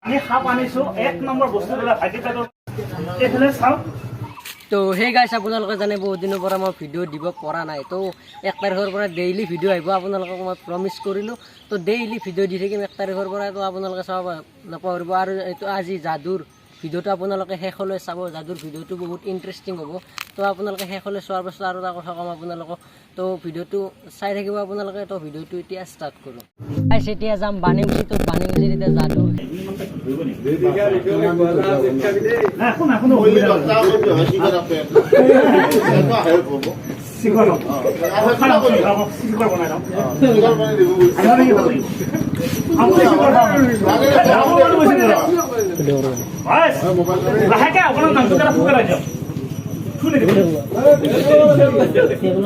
আমি সাপ আনিছো। এক নম্বৰ বস্তু দাদা, ভাইটি পেটৰ এইফালে চাওক। তো সেই গাইছ, আপোনালোকে জানে বহুত দিনৰ পৰা মই ভিডিঅ' দিব পৰা নাই। তো 1 তাৰিখৰ পৰা ডেইলি ভিডিঅ' আহিব, আপোনালোকক মই প্ৰমিছ কৰিলোঁ। তো ডেইলি ভিডিঅ' দি থাকিম 1 তাৰিখৰ পৰা। তো আপোনালোকে চাব নাপাহৰিব। আৰু এইটো আজি যাদুৰ ভিডিঅ'টো আপোনালোকে শেষলৈ চাব। যাদুৰ ভিডিঅ'টো বহুত ইণ্টাৰেষ্টিং হ'ব। তো আপোনালোকে শেষলৈ চোৱাৰ পাছত আৰু এটা কথা ক'ম আপোনালোকক। তো ভিডিঅ'টো চাই থাকিব আপোনালোকে। তো ভিডিঅ'টো এতিয়া ষ্টাৰ্ট কৰোঁ। গাইছ, এতিয়া যাম বাণীমুচি। তো বাণীমুচিত এতিয়া যাদুৰ নাই, একো নাই, কোনো অসুবিধা নাই। শিখৰ হ'ব। শিখৰ বনাই লওঁ। আহিব নেকি? ভাল লাগিব। আপুনি শিখৰ খাব। আপুনি কৈছে দাদা। বাছ, লাহেকে আপোনাৰ নামটো এটা ফুকেলাই দিয়ক। থু নিদিব।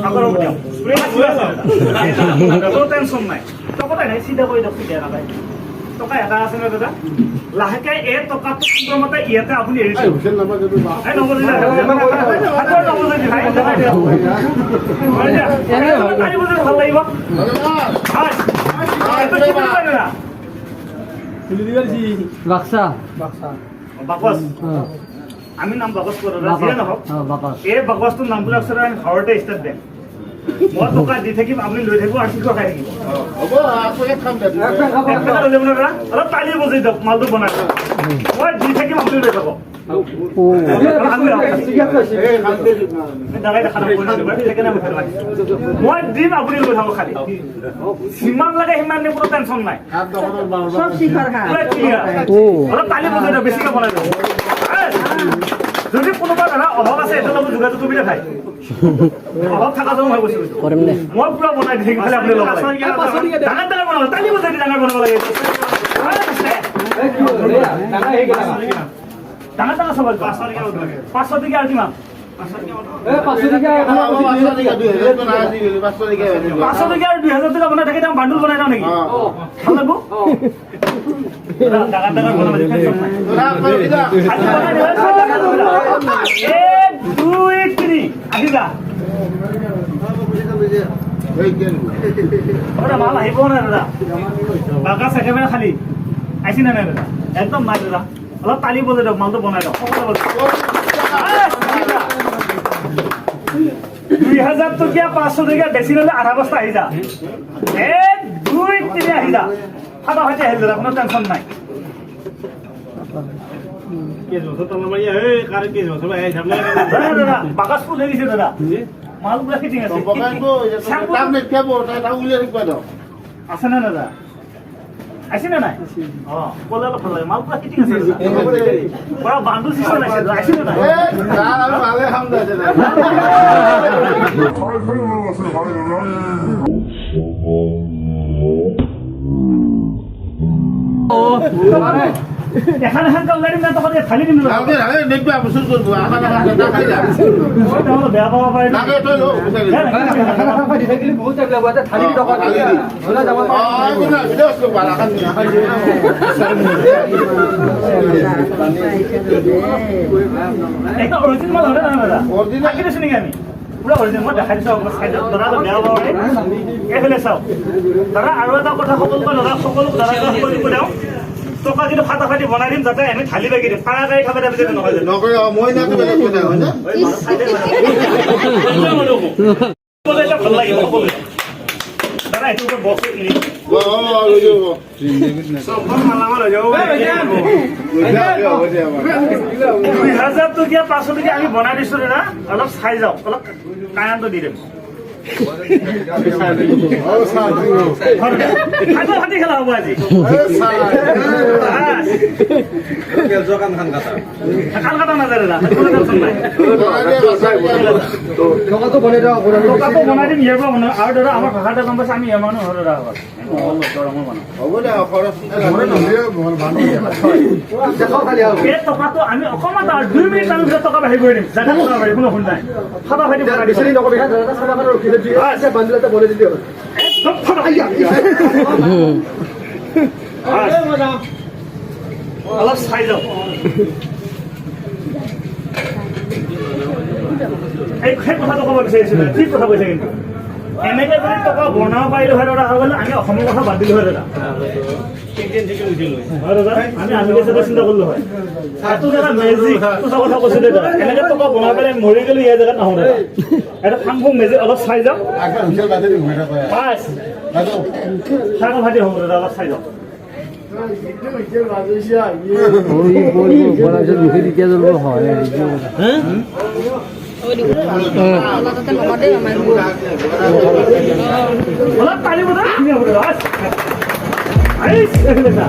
আকৌ ৰ'ব দিয়ক। পুৰা ঠিক আছে দাদা। কোনো টেনচন নাই। টকাতে নাই, চিধা কৰি দিয়ক, চিধা নাপায়। টকা এটা আছে ন দাদা? লাহেকে এই টকাটো সুন্দৰ মতে ইয়াতে আপুনি এৰি দিয়ক। এই নবজিলে, হাতৰ নবজিলে, ভাই, দেখাই দিয়ক। হয় দিয়া। তালি বজালে ভাল লাগিব। হয়। এইটো কি বুলি কয় দাদা? বাক্সা। বাকচ। আমি নাম বাকচ কৰোঁ দাদা, যিয়ে নহওক। বাকচ। এই বাকচটোৰ নামটো ৰাখছে দাদা ঘৰতে ষ্টেট বেংক। মই টকা দি থাকিম, আপুনি লৈ থাকিব আৰু শিখৰ খাই থাকিব। এক টকা ল'লে মানে দাদা অলপ তালি বজাই দিয়ক। মালটো বনাই মই দি থাকিম, আপুনি লৈ থাকক। দাদাই দেখা নাপাব, সেইকাৰণে মই ভাল লাগিছে। মই দিম, আপুনি লৈ থাকক খালি। যিমান লাগে সিমান দিম, কোনো টেনচন নাই। পুৰা clear। অলপ তালি বজাই দিয়ক, বেছিকে বনাই দিয়ক। এই, যদি কোনোবা দাদা অভাৱ আছে, এইটো লগত যোগাযোগ কৰিবি দে ভাই। অভাৱ থকাটো মই কৈছো। কৰিম দে। মই পুৰা বনাই দি থাকিম, খালি আপুনি ল'ব লাগে। ডাঙৰ ডাঙৰ বনাব, তালি বজাই দি ডাঙৰ বনাব লাগে। ডাঙৰ ডাঙৰ চাব। 500 টকীয়া আৰু কিমান? 500 টকীয়া আৰু 2000 টকা বনাই থাকে, তেওঁ বান্দোল বনাই দিওঁ নেকি? ভাল লাগব। ডাঙৰ ডাঙৰ বনাব, টেনচন নাই। আজি বনাই দিবা। এক, দুই, তিনি, আহি যা। দাদা, মাল আহিব নাই দাদা? বাকচ একেবাৰে খালী। আহিছে নে নাই দাদা? একদম নাই দাদা। অলপ তালি বজাই দিয়ক, মালটো বনাই দিয়ক সকলোৱে বজাই। আহি যা। 2000 টকীয়া, 500 টকীয়া বেছি ল'লে আধা বস্তা। আহি যা। এক, দুই, তিনি, আহি যা। ফাটাফাটি আহিল দাদা, কোনো টেনচন নাই। দাদা, দাদা, বাকচ ফুল হৈ গৈছে দাদা। মাল পুৰা ফিটিং আছে। আছে নে দাদা? আহিছে নে নাই? অ, ক'লে অলপ ভাল লাগে। মাল পুৰা ফিটিং আছে দাদা। পুৰা বান্দোল চিষ্টেম আছে দাদা। আহিছে নে নাই? এখন এখনকে ওলাই দিম না তহঁতে ঢালি দিম দাদা? মই নহ'লে বেয়া পাব পাৰে। একদম অৰিজিনেল মাল হয় না দাদা? থাকি দিছো নেকি আমি? পুৰা অৰিজিনেল মই দেখাই দিছো আপোনাক, চাই দিয়ক দাদা। অলপ বেয়া পাব পাৰে। এইফালে চাওক দাদা। আৰু এটা কথা সকলোকে দাদা, সকলো দাদা, সকলোকে দিওঁ। টকা কিন্তু ফাটাফাটি বনাই দিম, যাতে আমি ঢালি বাগি দিম। কাৰাকাৰি খাব যাতে নহয় জানো? সকলোৱে ভাল লাগিব সকলোৱে। দাদা, এইটো বক্স কিনি 2000 টকীয়া, 500 টকীয়া আমি বনাই দিছো দাদা। অলপ চাই যাওক, অলপ কাৰেণ্টটো দি দিম। ফাটি খেলা হ'ব আজি। কান কাটা নাযায় দাদা, কোনো টেনচন নাই। টকাটো বনাই দিম, ইয়াৰ পৰা বনাই। আৰু দাদা, আমাৰ ভাষাটো গম পাইছে, আমি ইয়াৰ মানুহ হয় দাদা। দৰঙৰ মানুহ। এই টকাটো আমি অকণমান আৰু 2 মিনিট আমি ভিতৰত টকা বাঢ়ি কৰি দিম। জাগা টকা বাঢ়ি কোনো শুন নাই। ফাটাফাটি বনাই দিম। একদম ফাটাফাটি। অলপ চাই যাওক। এই সেই কথাটো ক'ব বিচাৰিছিলোঁ। ঠিক কথা কৈছে কিন্তু। এনেকে যদি টকা বনাব পাৰিলো হয় দাদা, হৈ গ'লে আমি অসমৰ কথা বাদ দিলো হয় দাদা। হয় দাদা, আমি আমেৰিকা চাগে চিন্তা কৰিলো হয়। তাতো দাদা মেজিক, সঁচা কথা কৈছো দেই দাদা, এনেকে টকা বনাই পেলাই মৰি গ'লে ইয়াৰ জেগাত নাহো দাদা। এটা ফাং ফুং মেজিক অলপ চাই যাওক। পাঁচ চাই ভাজি হ'ব দাদা, অলপ চাই যাওক। অলপ পানী বদা ধুনীয়া হ'ব দাদা। আইচ এইফালে চা।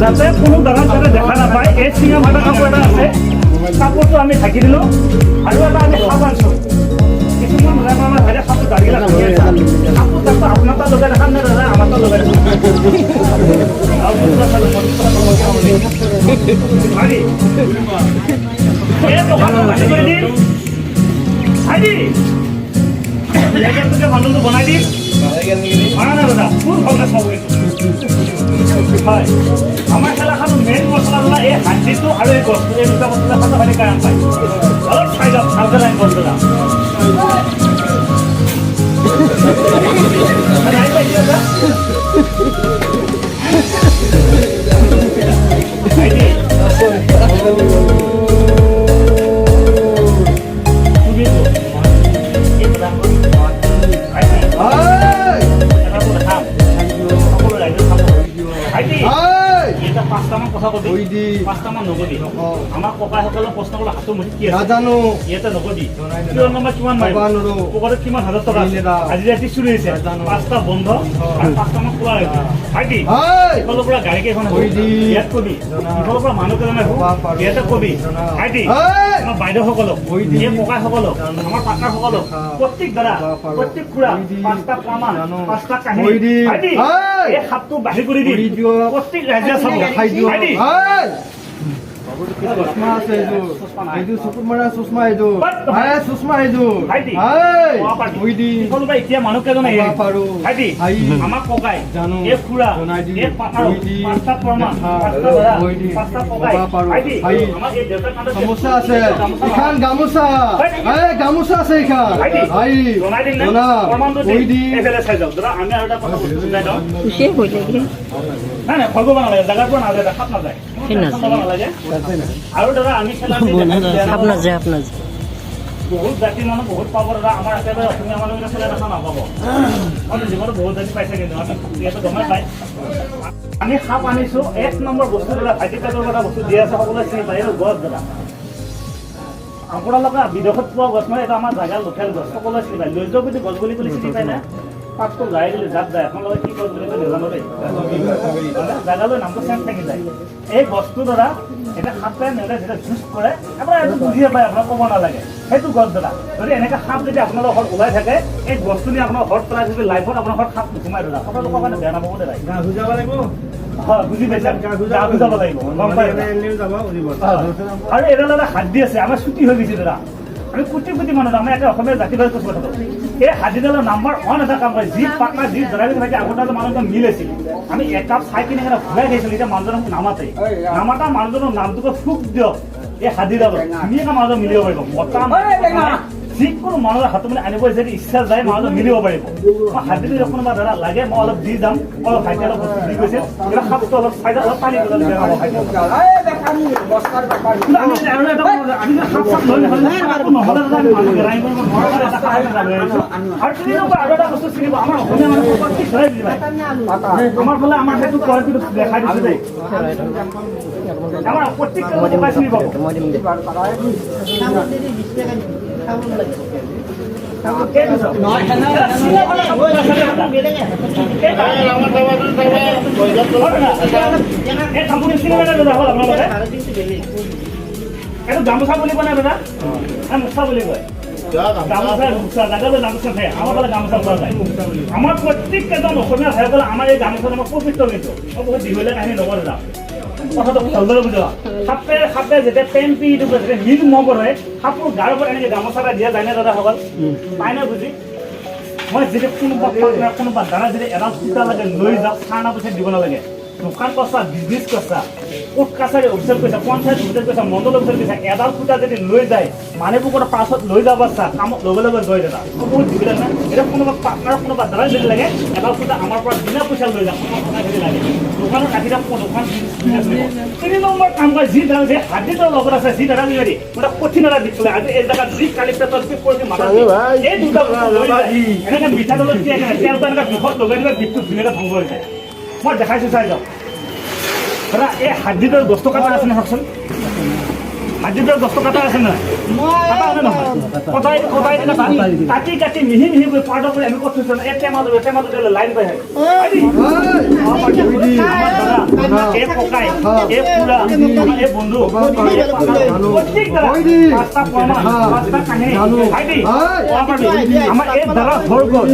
যাতে কোনো দাদা যাতে দেখা নাপায়, এই চিঙা ভাটা কাপোৰ এটা আছে, কাপোৰটো আমি ঢাকি দিলোঁ। আৰু এটা আমি সাপ আনছোঁ। কিছুমান দাদা আমাৰ ভাইৰে সাপটো দাড়িগিলা ভাঙি আছে। কাপোৰ তাকো আপোনাৰ তাত লগাই দেখাম নে দাদা আমাৰ তাত লগাই দেখাম? ভাইটি, এই টকাটো বাঢ়ি কৰি দিম ভাইটি, লেগেটোকে বান্দোলটো বনাই দিম। মাৰা নাই দাদা, ফুল ভালকে চাব কিন্তু। হয়, আমাৰ খেলাখন মেইন মছলা দাদা এই হাতীটো আৰু এই গছটো, এই দুটা বস্তু খাতে খালি কাম পায়। অলপ চাই যাওক ভালকে, লাইন গছ দাদা নাই পাইছে দাদা। ভাইটি, তুমি এই দাদা, ভাইটি, এটা দেখাম, সকলো ৰাইজে চাব। ভাইটি, এটা পাঁচটামান কথা কবি, পাঁচটামান নকবি। আমাৰ ককাইসকলে প্ৰশ্ন কৰিলে হাতৰ মুঠিত কি আছে? নাজানো। ইয়াতে নকবি। চিৰিয়েল নম্বৰ কিমান মাৰিব? ক'ব নোৱাৰো। পকেটত কিমান হাজাৰ টকা আছে? আজি ৰাতি চুৰি হৈছে। পাঁচটা বন্ধ আৰু পাঁচটামান খোলা ৰাখিব। ভাইটি, ইফালৰ পৰা গাড়ী কেইখন আহিব ইয়াত কবি, ইফালৰ পৰা মানুহ কেইজন আহিব ইয়াতে কবি। ভাইটি, আমাৰ বাইদেউসকলক, এই ককাইসকলক, আমাৰ পাৰ্টনাৰসকলক, প্ৰত্যেক দাদা, প্ৰত্যেক খুৰা, পাঁচটা প্ৰমাণ, পাঁচটা কাহিনী। ভাইটি, এই সাপটো বাহিৰ কৰি দিম, প্ৰত্যেক ৰাইজে চাব। ভাইটি, চশমা আছে এইযোৰ, এইযোৰ চকুত মাৰা চশমা এইযোৰ, চশমা এইযোৰ। ভাইটি, এতিয়া মানুহ কেইজন আহি ভাইটি, আমাৰ ককাই, এই খুৰা, এই পাথাৰ, পাঁচটা প্ৰমাণ, পাঁচটা দাদা, পাঁচটা ককাই। ভাইটি, আমাৰ এই দেউতাৰ কান্ধত গামোচা আছে এইখন, গামোচা, এই গামোচা আছে এইখন। ভাই, জনাই দিম নে? প্ৰমাণটো দিম। এইফালে চাই যাওক দাদা। আমি আৰু এটা কথা বুজাই যাওঁ। নাই নাই, ভয় কৰিব নালাগে, জেগাৰ পৰা নাযায়, সাপ নাযায়, নালাগে। আৰু দাদা, আমি খেলা সাপ নাযায়, সাপ নাযায়। বহুত জাতিৰ মানুহ বহুত পাব দাদা। আমাৰ একেবাৰে অসমীয়া মানুহবিলাক খেলা দেখা নাপাব। আমি জীৱনত বহুত জাতি পাইছে, কিন্তু আমি ইয়াতে গমেই পাই আমি সাপ আনিছো। এক নম্বৰ বস্তু দাদা, ভাইটি পেটৰ কথা বস্তু দি আছে, সকলোৱে চিনি পায়। এইটো গছ দাদা, আপোনালোকে বিদেশত পোৱা গছ নহয়, এইটো আমাৰ জাগাৰ লোকেল গছ, সকলোৱে চিনি পায়। লৈজগুটি গছ বুলি ক'লে চিনি পায় না? পাতটো গাই দিলে জাত যায়। আপোনালোকে কি গছ বুলি কয় নাজানো দেই, জাগালৈ নামটো চেঞ্জ থাকি যায়। এই গছটো দাদা, এতিয়া সাপে নেলে যেতিয়া যুঁজ কৰে, আপোনাৰ এইটো বুজিয়ে পায়, আপোনাক ক'ব নালাগে। সেইটো গছ দাদা, যদি এনেকৈ সাপ যদি আপোনালোকৰ ঘৰত ওলাই থাকে, এই গছটো নি আপোনাৰ ঘৰত পেলাই যদি লাইফত আপোনাৰ ঘৰত সাপ নোসোমাই দাদা। কথাটো কাৰণে বেয়া নাপাব দাদা। হয়, বুজি পাইছা? গা বুজাব লাগিব, গম পাই। আৰু এডাল দাদা হাত দি আছে, আমাৰ ছুটি হৈ গৈছে দাদা। আমি কোটি কোটি মানুহ, আমাৰ এটা অসমীয়া জাতি ভাই কৈছো কথাটো। এই হাতীডালৰ নাম্বাৰ ওৱান এটা কাম কৰে, যি পাৰ্টনাৰ যি ড্ৰাইভিং থাকে। আগতে মানুহজন মিল আছিল, আমি একাপ চাই কিনে কেনে ঘূৰাই খাইছিলোঁ। এতিয়া মানুহজনক নামাতে, নামাতা মানুহজনৰ নামটোকে ফুক দিয়ক এই হাতীডালত, ধুনীয়াকৈ মানুহজন মিলিব পাৰিব। মতা যিকোনো মানুহৰ হাতত মানে আনিব যদি ইচ্ছা যায়, মানুহজন মিলিব পাৰিব। মই হাতীটো কোনোবা দাদা লাগে, মই অলপ দি যাম। অলপ ভাইটি অলপ বস্তু দি গৈছে, কিবা সাপটো অলপ চাই অলপ পানী। আমি সাপ চাপ লৈ নহ'লে দাদা আমি মানুহ গেৰাই কৰিব নোৱাৰোঁ। আৰু তেনেকুৱা আৰু এটা বস্তু চিনিব, আমাৰ অসমীয়া মানুহ প্ৰত্যেক ঘৰে বুজি পায়। আমাৰ ফালে আমাৰ সেইটো কয়, কিন্তু দেখাই দিছোঁ দেই, আমাৰ প্ৰত্যেকটো ককাই চিনি পাব। এইটো গামোচা বুলি কয় নাই দাদা? মোচা বুলি কয়। গামোচা, গামোচা জাগালৈ গামোচা থাকে, আমাৰ ফালে গামোচা পোৱা যায়। আমাৰ প্ৰত্যেক কেইজন অসমীয়া ভাইসকলে আমাৰ এই গামোচা আমাৰ পবিত্ৰ। কিন্তু মই বহুত দীঘলীয়া কাহিনী নকওঁ দাদা। কথাটো ভালদৰে বুজোৱা। সাপে যেতিয়া পেন পি দিব, যেতিয়া নীল মহ পৰে, সাপৰ গাৰ ওপৰত এনেকৈ গামোচা এটা দিয়া যায় নে দাদাসকল? পাই নে বুজি? মই যেতিয়া কোনোবা পাৰ্টনাৰ, কোনোবা দাদা যদি এডাল সূতা লাগে লৈ যাওক, চানা পইচা দিব নালাগে। দোকান কৰছা, বিজনেছ কৰছা, কোৰ্ট কাছাৰী অফিচত গৈছা, পঞ্চায়ত অফিচত গৈছা, মণ্ডল অফিচত গৈছা, এডাল সূতা যদি লৈ যায়, মানুহবোৰ পাছত লৈ যাব পাৰছা, কামত লগে লগে গৈ দাদা বহুত দিগদাৰ নাই। এতিয়া কোনোবা পাৰ্টনাৰ, কোনোবা দাদা যদি লাগে এডাল সূতা আমাৰ পৰা বিনা পইচা লৈ যাওক। কোনোবা টকা যদি লাগে দোকানত ৰাখি দিয়ক, দোকান বিজনেছ চলিব। 3 নম্বৰ কাম কৰে যি দাদা, যে হাতীটোৰ লগত আছে, যি দাদা যদি গোটা কঠিন এটা দিছিলে, আজি এই জেগাত যি কালি পেটত যি পৰিছে মাথা, এই দুটা বস্তু লৈ যায়। এনেকে মিঠাতেলত দিয়ে, কেনে তেলটো এনেকে মুখত লগাই দিলে বিষটো ধুনীয়াকৈ ধ্বংস হৈ যায়। মই দেখাইছোঁ, চাই যাওক দাদা। এই হাড্ডিটোৰ বস্তু কাটা আছে নে? চাওকচোন, হাড্ডিটোৰ বস্তু কাটা আছে নহয়? কাটা আছে নহয়? কটাই কটাই কাটা, কাটি কাটি মিহি মিহি কৰি পাউডাৰ কৰি আমি ক'ত থৈছোঁ? এই টেমাটো, টেমাটো দিলে লাইন পাই থাকে। আমাৰ দাদা, এই ককাই, এই খুৰা, আমাৰ এই বন্ধু, এই প্ৰত্যেক দাদা, পাঁচটা প্ৰমাণ, পাঁচটা কাহিনী। ভাইটি, ক'ব পাৰিবি আমাৰ এই দাদা ঘৰ ক'ত?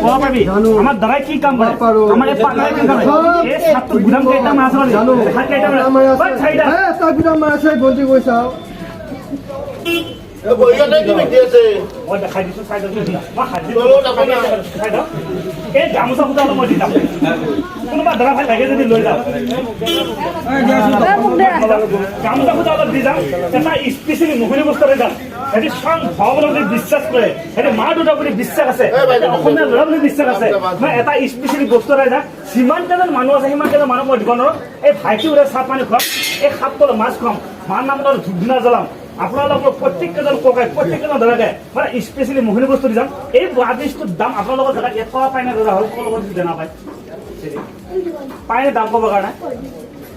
ক'ব পাৰিবি আমাৰ দাদাই কি কাম কৰে? আমাৰ এই পাৰ্টনাৰে কি কাম কৰে? এই সাতটো গুদাম কেইটা মাছ আছে? সাত কেইটা মাছ? চাৰিটা। এটা গুদাম আছে, গন্তি কৰি চাওঁ। মই দেখাই দিছো, চাই দিছো। মই হাত দি চাই দিয়ক। এই গামোচা সূতা অলপ মই দি যাম। কোনোবা দাদা ভাই লাগে যদি লৈ যাওক। গামোচা সূতা অলপ দি যাম। এটা স্পেচিয়েলি মুখনি বস্তু লৈ যাম। সিহঁতি স্বয়ং ভগৱানৰ বুলি বিশ্বাস কৰে, সিহঁতি মা দেউতাৰ প্ৰতি বিশ্বাস আছে, সিহঁতি অসমীয়া ল'ৰা বুলি বিশ্বাস আছে। মই এটা স্পেচিয়েলি বস্তু এটা যাম। যিমান কেইজন মানুহ আছে সিমান কেইজন মানুহ মই দিব নোৱাৰো। এই ভাইটি ওলাই চাহ পানী খুৱাম, এই সাততল মাছ খুৱাম, মাৰ নামত ধূপ ধূনা জ্বলাম। আপোনালোকৰ প্ৰত্যেককেইজন ককাই, প্ৰত্যেককেইজন দাদাকে মানে স্পেচিয়েলি মোহিনী বস্তু দি যাম। এই আৰ্টিষ্টটোৰ দাম আপোনালোকৰ জেগাত 1 টকা পায় নে দাদা? হ'ল সকলো দেনা পায়, পায়নে দাম ক'বৰ কাৰণে?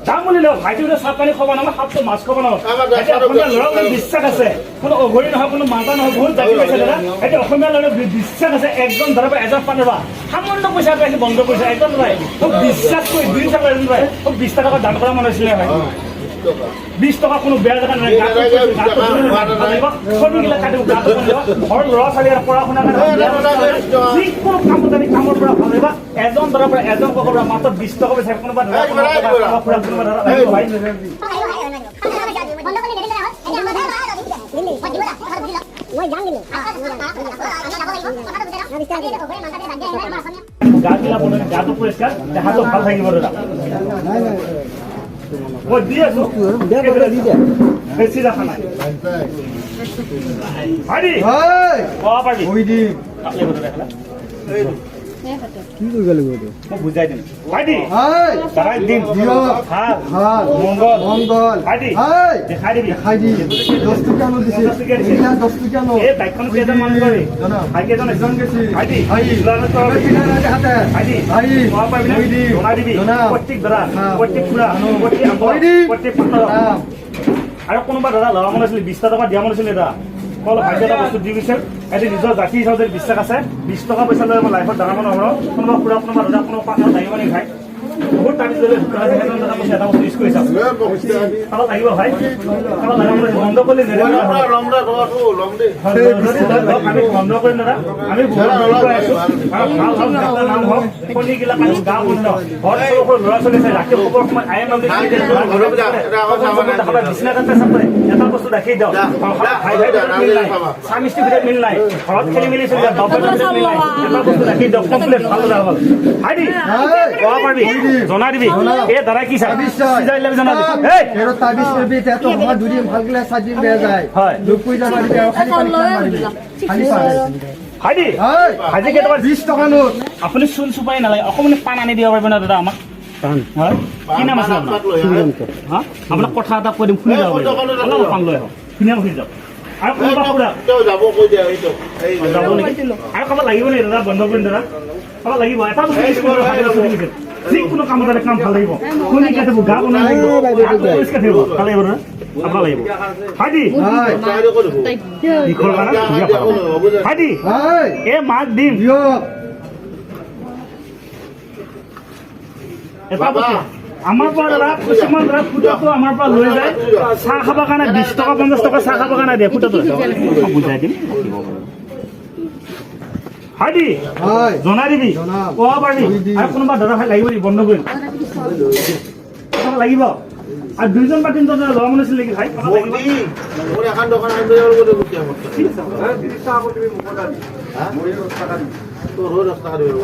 দাম বুলিলে ভাইটি চাহ পানী খাব নহয়, সাপটো মাছ খাব নহয়। এতিয়া অসমীয়া ল'ৰা বুলি বিশ্বাস আছে, কোনো অঘৰী নহয়, কোনো মাতা নহয়, বহুত জাতি পাইছে দাদা। এতিয়া অসমীয়া ল'ৰা বিশ্বাস আছে। একজন দাদাৰ পৰা এজন পানী বা সামান্য পইচা পাইছে, বন্ধ কৰিছে। একজন দাদাই খুব বিশ্বাস কৰি দুই টকা, এজন দাদাই খুব 20 টকা দান কৰা মানুহ আছিলে ভাই। 20 টকা কোনো বেয়া জেগা নাই। ছবিগিলা কাটিব, গাটো ঘৰৰ ল'ৰা ছোৱালী পঢ়া শুনা কাৰণে, যিকোনো কামত আমি কামৰ পৰা ভাল লাগিব। এজন দাদাৰ পৰা, এজন ককাৰ পৰা মাত্ৰ 20 টকা পইচা। কোনোবা ধৰা, কোনোবা কোনোবা ধৰা লাগিব ভাই। বন্ধ কৰি নিদিলে হ'ল। মই যাম কিন্তু অসমীয়া। গা গিলা বনাই, গাটো পৰিষ্কাৰ, দেহাটো ভাল থাকিব দাদা। মই দি আছো, বেছি দেখা নাই ভাইটি। হয়। ক'ব পাৰিবি? কৈ দিম। কাক লাগিব দাদা এইফালে? কি কৰিব লাগিব এইটো? মই বুজাই দিম ভাইটি। হয়। দাদাই দিম। দিয়ক। ভাল। ভাল। মংগল। মংগল। ভাইটি। হয়। দেখাই দিবি। দেখাই দিম। 10 টকীয়া নোট দিছে। 10 টকীয়া দিছে। এইবিলাক 10 টকীয়া নোট। এই বাইকখন কেইজন মানুহ যাবি? জনাব। ভাই কেইজন? এজন গেছি। ভাইটি। ভাই। যোৰাবাট কৰাবি। দেখাতে। ভাইটি। ভাই। ক'ব পাৰিবি নে? কৈ দিম। জনাই দিবি। জনাম। প্ৰত্যেক দাদা, হা। প্ৰত্যেক খুৰা, প্ৰত্যেক আংকল, কৈ দিম। প্ৰত্যেক পাৰ্টনাৰ। জনাম। আৰু কোনোবা দাদা ল'ৰা মানুহ আছিলে, 20টা টকা দিয়া মানুহ আছিলে দাদা, কল ভাইটি এটা বস্তু দি গৈছিল। সিহঁতি নিজৰ জাতি হিচাপে যদি বিশ্বাস আছে, 20 টকা পইচা লৈ মই লাইফত ডাঙৰ মানুহ হ'ব। কোনোবা খুৰা, কোনোবা দাদা, কোনোবা পাৰ্টনাৰ লাগিব নেকি ভাই? বহুত টানি লৈ এজন দাদা কৈছে, এটা বস্তু ইউজ কৰি চাওক। কাৰোবাক লাগিব ভাই? কাৰোবাক লাগিব? বন্ধ কৰিলে নেদেখা। আমি বন্ধ কৰিম দাদা। আমি বহুত পাই আছো আৰু ভাল ভাল ডাক্তৰ নাম হওক, কণীগিলা কাটি গা বন্ধ, ঘৰত সৰু সৰু ল'ৰা ছোৱালী আছে, ৰাতি শুবৰ সময়ত I am বিছনাত পেচাব কৰে, এটা বস্তু ৰাখি দিয়ক। ভাই ভাই ভিতৰত মিল নাই, স্বামী স্ত্ৰীৰ ভিতৰত মিল নাই, ঘৰত খেলি মেলি চলি যায়, বাপেকৰ ভিতৰত মিল নাই, এটা বস্তু ৰাখি দিয়ক, কমপ্লিট ভাল দাদা হ'ল। ভাইটি, ক'ব পাৰিবি? জনাই দিবি। এই দাদাই কি চাই চিজাই জনাবি। এই তেৰ তাবিজ কৰিবি, তেতো সময় দুদিন ভাল গ'লে 4 দিন বেয়া যায়। হয়। লোক পূজা মাৰিবি আৰু খালী পানী মাৰিবি, খালী পানী। ভাইটি। হয়। ভাজি কেইটকা? 20 টকা নোট। আপুনি চূণ চুপাৰি নালাগে, অকণমান পাণ আনি দিব পাৰিব না দাদা আমাক? পাণ হয়। কি নাম আছিল আপোনাৰ? হা, আপোনাক কথা এটা কৈ দিম, শুনি যাব পাৰিব। অলপ পাণ লৈ আহক, ধুনীয়া শুনি যাওক। আৰু কোনোবা খুৰা যাব নেকি? আৰু কাৰোবাক লাগিব নেকি দাদা? বন্ধ কৰিম দাদা। কাৰোবাক লাগিব? এটা বস্তু use কৰিব, ভাল লাগিব। যিকোনো কামত যাতে কাম ভাল লাগিব, শুনি কাটিব, গা বনাই লাগিব, গাটো পৰিষ্কাৰ থাকিব, ভাল লাগিব দাদা। আপোনাৰ লাগিব ভাইটি? হয়। বিষৰ কাৰণে ধুনীয়া ভাল হ'ব। ভাইটি। হয়। এই মাক দিম। দিয়ক। এটা বস্তু আমাৰ পৰা দাদা, কিছুমান দাদা সূতাটো আমাৰ পৰা লৈ যায় চাহ খাবৰ কাৰণে, 20 টকা 50 টকা চাহ খাবৰ কাৰণে দিয়ে সূতাটো। বুজাই দিম ভাইটি। হয়। জনাই দিবি। জনাম। ক'ব পাৰিবি? কৈ দিম। আৰু কোনোবা দাদা ভাই লাগিব নেকি? বন্ধ কৰিম। কাৰোবাক লাগিব? আৰু দুইজন বা তিনিজন ল'ৰা মানুহ আছিল নেকি ভাই? মোক দি মোৰ এখন দোকান আনিব যাব লাগিব। ঠিক আছে। তোৰ হৈ 10 টকা দিব।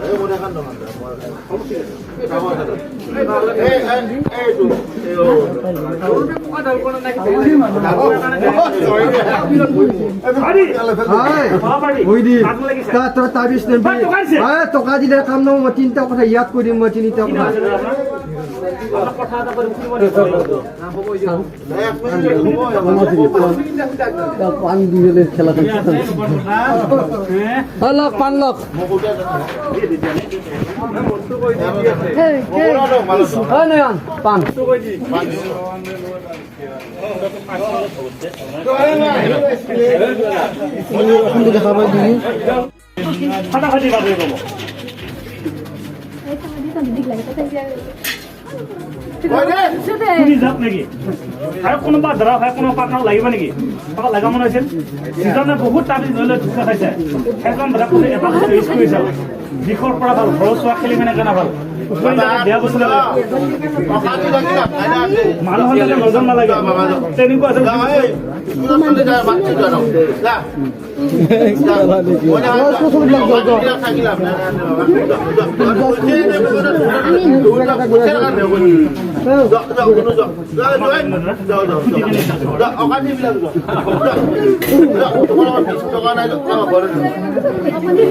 এই মোৰ এখন দোকান। এইটো। পাৰি। হয়। পাৰি। কৈ দিম। কাক লাগিছে? তই তাবিজ নিবি। তই টকা দিছে? এই, টকা দিলে কাম নহ'ব। মই তিনিটা কথা ইয়াত কৈ দিম, মই তিনিটা কি কথা। নাম আছে দাদা আপোনাৰ? আপোনাক কথা এটা কৈ শুনিব লাগিব। পান দি পেলাই খেলা। লক পান লক। ঐ নয়ন, পান। দেখা পাই দিবি। ফাটাফাটি বাতৰি ক'ব। শুনি যাওক নেকি? আৰু কোনোবা ধৰা হয়, কোনোবা পাৰ্টনাৰ লাগিব নেকি? টকা লগা মন হৈছিল। যিজনে বহুত তাবিজ লৈ লৈ ধোকা খাইছে, সেইজন ধৰা কোনে এটা বস্তু ইউজ কৰি চাওক। বিষৰ পৰা ভাল, ঘৰৰ চোৱা খেলি মেলি কাৰণে ভাল, ওচৰত বেয়া বস্তু লাগে, মানুহৰ যাতে নজৰ নালাগে, তেনেকুৱা আছে।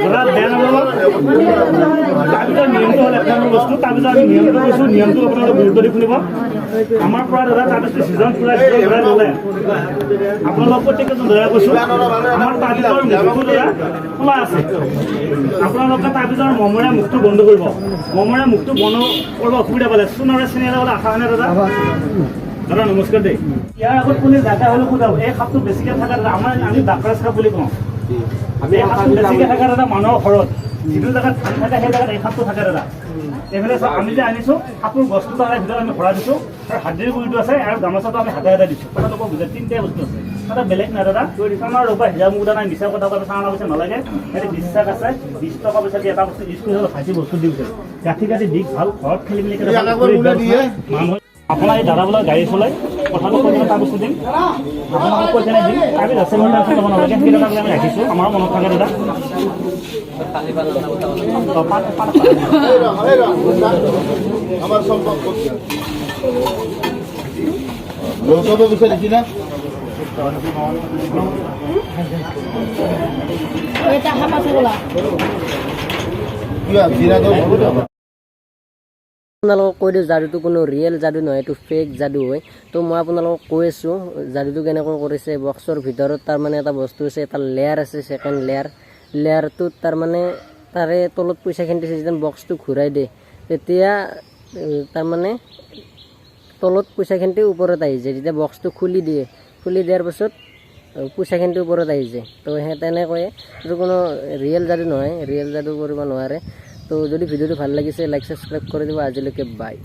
ধৰা বেয়া নাপাব। তাৰপিছত নিয়মটো হ'ল এটা বস্তু। তাৰপিছত আমি নিয়মটো কৈছোঁ, নিয়মটো আপোনালোকে গুৰুত্ব দি শুনিব। আমাৰ পৰা দাদা তাৰপিছত ছিজন পুৰা ছিজন ঘূৰাই ল'লে আপোনালোক প্ৰত্যেকজন দাদা কৈছোঁ, আমাৰ তাবিজৰ মুখটো দাদা খোলা আছে। আপোনালোকে তাবিজৰ মমৰে মুখটো বন্ধ কৰিব। মমৰে মুখটো বন্ধ কৰিব অসুবিধা পালে চোণৰে চেনিৰে হ'লে আশা হয়নে দাদা? দাদা নমস্কাৰ দেই। ইয়াৰ আগত কোনে জাগা হ'লে সোধাব। এই সাপটো বেছিকৈ থকা দাদা, আমাৰ আমি বাকৰাজ সাপ বুলি কওঁ। এই সাপটো বেছিকৈ থকা দাদা, মানুহৰ ঘৰত যিটো জেগাত ধান থাকে, সেই জেগাত এই সাপটো থাকে দাদা। এইফালে চাওক, আমি যে আনিছোঁ সাপটোৰ বস্তু, তাৰে ভিতৰত আমি ভৰাই দিছোঁ আৰু হাদ্দিৰ গুৰিটো আছে আৰু গামোচাটো আমি হাতে হাতে দিছোঁ। কথাটো কওঁ বুজে, তিনিটাই বস্তু আছে তাতে, বেলেগ নাই দাদা। আমাৰ ৰ'বা হিৰা মুকুটা নাই। মিছা কথা ক'ব চাওনা পইচা নালাগে। সেইটো বিশ্বাস আছে। 20 টকা পইচা দি এটা বস্তু ইউজ কৰি ভাজি বস্তু দি গৈছে। গাঁঠি গাঁঠি দিশ ভাল, ঘৰত খেলি মেলি মানুহ। আপোনাৰ এই দাদাবিলাক গাড়ী চলাই কথাটো কৈ কিনে তাৰপিছত দিম, আপোনাক কৈ কেনে দিম। তাৰপিছত আছে, মই টেনশ্যন ল'ব নালাগে। সেই দাদাবিলাক আমি ৰাখিছোঁ, আমাৰো মনত থাকে দাদা। অ, পাত পাত। আমার সম্পর্ক বিচারিছি না। এটা সাপ আছে বোলা। কি ভাবছি না তো। আপোনালোকক কৈ দিওঁ, যাদুটো কোনো ৰিয়েল যাদু নহয়, এইটো ফেক যাদু হয়। তো মই আপোনালোকক কৈ আছোঁ যাদুটো কেনেকৈ কৰিছে। বক্সৰ ভিতৰত তাৰমানে এটা বস্তু আছে, এটা লেয়াৰ আছে, ছেকেণ্ড লেয়াৰ। লেয়াৰটোত তাৰমানে তাৰে তলত পইচাখিনি দিছে। যেতিয়া বক্সটো ঘূৰাই দিয়ে, তেতিয়া তাৰমানে তলত পইচাখিনি ওপৰত আহি যায়। যেতিয়া বক্সটো খুলি দিয়ে, খুলি দিয়াৰ পাছত পইচাখিনি ওপৰত আহি যায়। তো সেই তেনেকৈয়ে। এইটো কোনো ৰিয়েল যাদু নহয়, ৰিয়েল যাদু কৰিব নোৱাৰে। তো যদি ভিডিঅ'টো ভাল লাগিছে, লাইক ছাবস্ক্ৰাইব কৰি দিব। আজিলৈকে বাই।